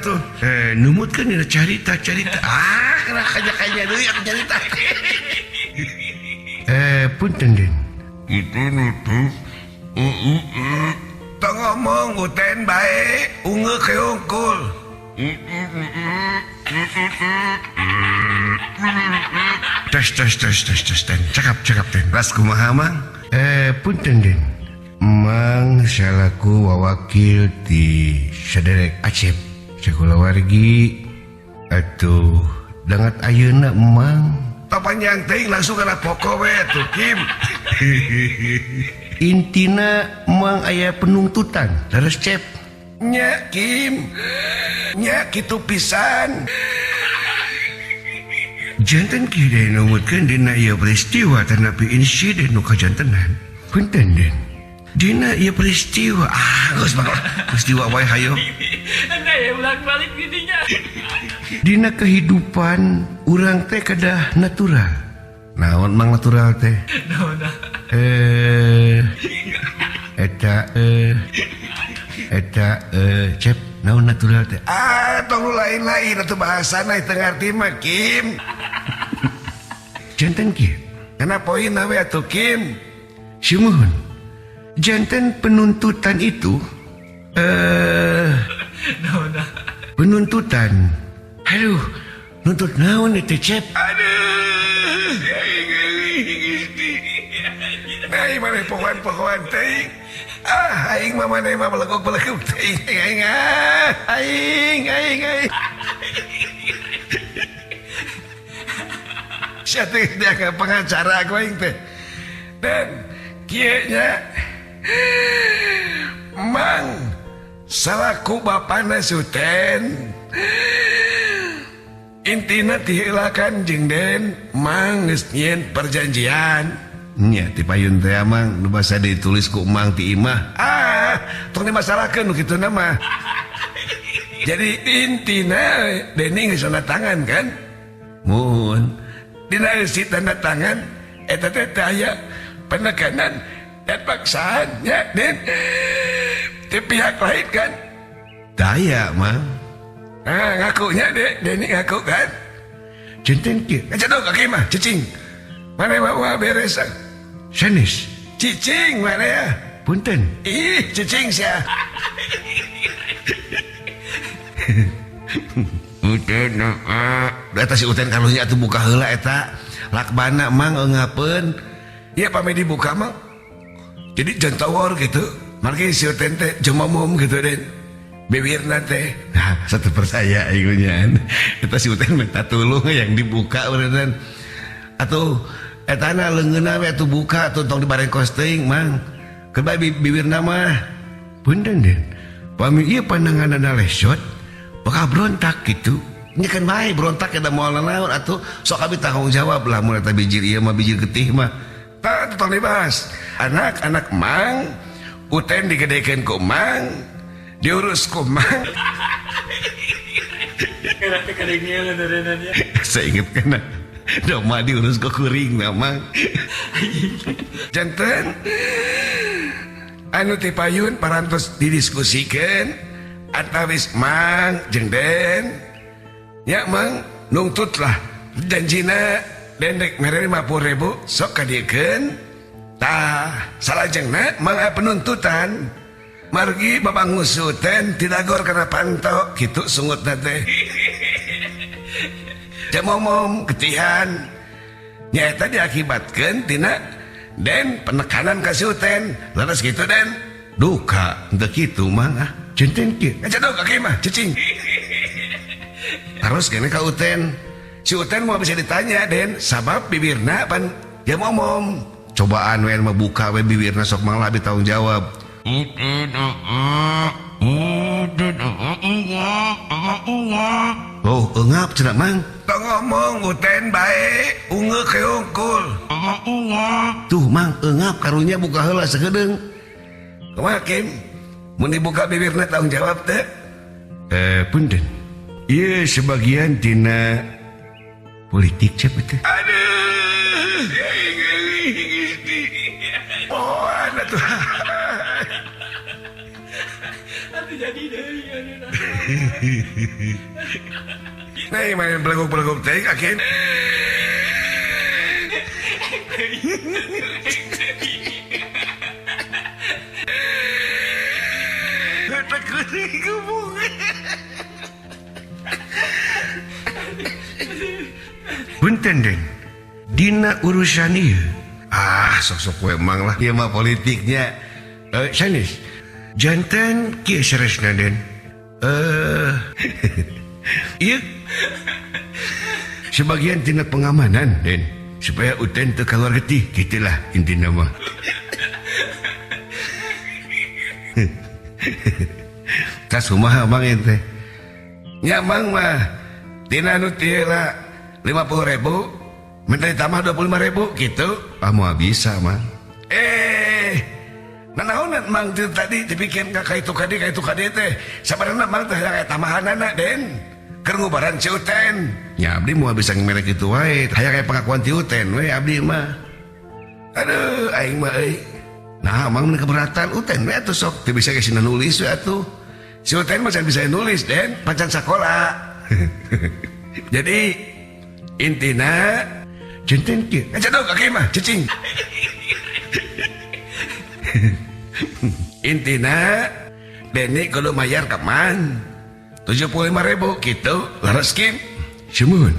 atuh? Numutkeun dina carita-carita. Ah, kena kanya-kanya deui aku carita. Punten Den. Tong ngomong uten bae, ungeuk heungkul. Tes tes tes tes tes ten. Cakap cakap ten. Ras kumaha Mang? Punten Den. Mang salaku wawakil ti saderek Acep sakulawargi atuh dangat ayeuna Mang. Tong panjang teuing langsung kana pokok we atuh Kim. Intina Mang aya penuntutan leres Cep. Nya Kim. Nya kitu pisan. Janten kieu deui numutkeun dina ieu peristiwa tanapi insiden nu kajantenan. Punten Den. Dina ieu peristiwa ah geus mah peristiwa wae hayo. Balik didinya. Dina kehidupan urang teh kedah natural. Naon Mang natural teh? Eta eta Cep naon natural teh? Ah tong lain-lain atuh bahasana teu ngarti mah Kim. Janten kieu. Kana poinna we atuh Kim. Sumuhun. Janten penuntutan itu penuntutan. Aduh, nuntut naon itu Cep? Aduh, nah, mana pohoan-pohoan teuing. Ah, aing mah maneh mah beleguk-beleguk teuing. Aing ah, aing aing aing. Sia teh dia ka pengacara aku aing teh. Dan kieu nya Mang salaku bapana Suten intina diheulakan jeung Den Mang geus nyieun perjanjian nya ti payun teh Mang nu basa ditulis ku Mang ti imah. Ah tong dimasalahkeun nu kituna mah. Jadi intina Deni geus tanda tangan kan? Muhun dina eusi tanda tangan eta teh aya penekanan dan paksaannya Den di pihak lain kan? Daya Mang. Nah, ngakunya dek, Deni ngaku kan? Janten kieu. Ngecedok kaki mah, cicing. Mana mah beres. Sanes. Cicing mana ya? Punten. Ih, cicing sia. Uten eta si Uten kalunya atuh buka heula eta. Lakbana Mang eungapeun. Ieu pami dibuka Mang. Jadi jantawar gitu. Margi si Uten teh jemomom gitu Den. Bibirna teh. Nah, satu percaya aing nya. Eta si Uten minta tulung yang dibuka beneran. Atuh etana leungeunna we atuh buka atuh tong dibarengkos teuing Mang. Keur bae bibirna mah. Punten Den. Pami ieu pandanganna lesot bakal berontak gitu. Nya kan bae berontak eta moal naon atuh sok abi tanggung jawab lah mun eta bijil ieu mah bijil getih mah. Tah tong dibahas. Anak-anak Mang Uten digedekeun ku Mang, diurus ku Mang. Saya inget kana doma diurus ku kuring na Mang. Janten anu ti payun parantos didiskusikeun antawis Mang jeung Den. Nya Mang nungtut lah janjina Den dek mere 50.000 sok kadiekeun. Tah salajengna Mang aya penuntutan. Margi bapak ngusuten tidagor kana panto kitu sungutna teh. Jamomom ketihan. Nyaeta diakibatkeun tina Den penekanan ka si Uten. Leres kitu Den. Duka henteu kitu Mang ah. Janten kieu. Ngecedok kaki mah cicing. Terus kene ka Uten. Si Uten moal bisa ditanya Den sabab bibirna pan jamomom. Cobaan we mah buka we bibirna sok Mang lah abi tanggung jawab. Oh, eungap cenah Mang. Tong ngomong Uten bae, ungeuk heungkul. Tuh Mang, eungap karunya buka heula sakedeung. Kumaha Kim? Mun dibuka bibirna tanggung jawab teh? Punten. Ieu sebagian tina politik Cep teh. Aduh. Oh, atuh. Atuh jadi deui. Nah, main beleguk-beleguk teh akhir. Punten Den, dina urusan ieu. Ah, sok-sok we mang lah ieu mah politiknya. Sanes. Janten kieu saresna Den. Ieu sebagian tina pengamanan Den, supaya Uten teu kaluar getih, kitulah intina mah. Tas kumaha mang ente? Nya mang mah tina nu teu lah 50.000 minta ditambah 25.000 gitu. Ah moal bisa mang. Nanaonan mang teu tadi dipikeun ka kaitu kadi teh. Sabarana mang teh hayang tambahanana Den. Keur ngubaran si Uten. Nya abdi moal bisa ngemerek kitu wae. Hayang aya pengakuan ti Uten we abdi mah. Aduh aing mah euy. Nah mang mun keberatan Uten we atuh sok teu bisa ge sina nulis we atuh. Si Uten mah can bisa nulis Den, pacan sakola. Jadi intina janten kieu. Ngacadog kaki mah cicing. Intina Deni kudu mayar ka mang 75.000 gitu leres Kim. Sumuhun.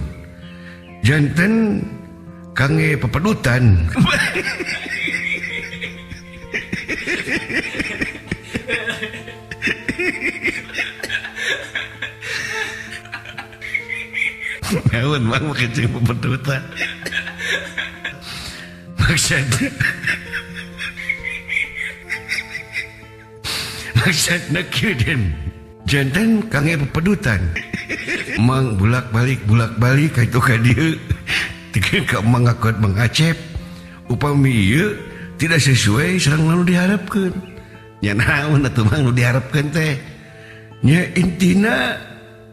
Janten kangge pepedutan. Naon mang make jeung pepedutan. Maksudna maksudna kieu Den. Janten kangge pepedutan. Mang bulak-balik ka itu ka dieu. Tikeun ka mang ngakot Mang Acep. Upami ieu tidak sesuai sareng nu diharapkeun. Nya naon atuh mang nu diharapkeun teh? Nya intina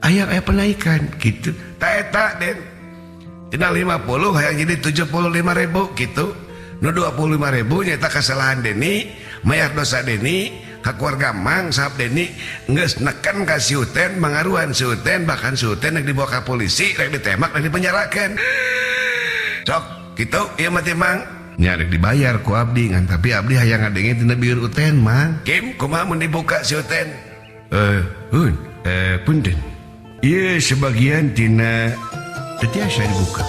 aya aya penaikan gitu. Ta eta Den. Tina 50 hayang jadi 75.000 gitu. Nu 25.000 nyaeta kesalahan Deni, mayar dosa Deni, ka keluarga mang sahab Deni geus neken ka si Uten, mangaruhan si Uten, bahkan si Uten rek dibawa ka polisi, rek ditembak, rek dipenjarakeun. Sok kitu ieu mah teh mang. Nya rek dibayar ku abdi ngan tapi abdi hayang ngadenge tina bibir Uten mang. Kim kumaha mun dibuka si Uten? Punten. Ieu sebagian tina teu tiasa dibuka.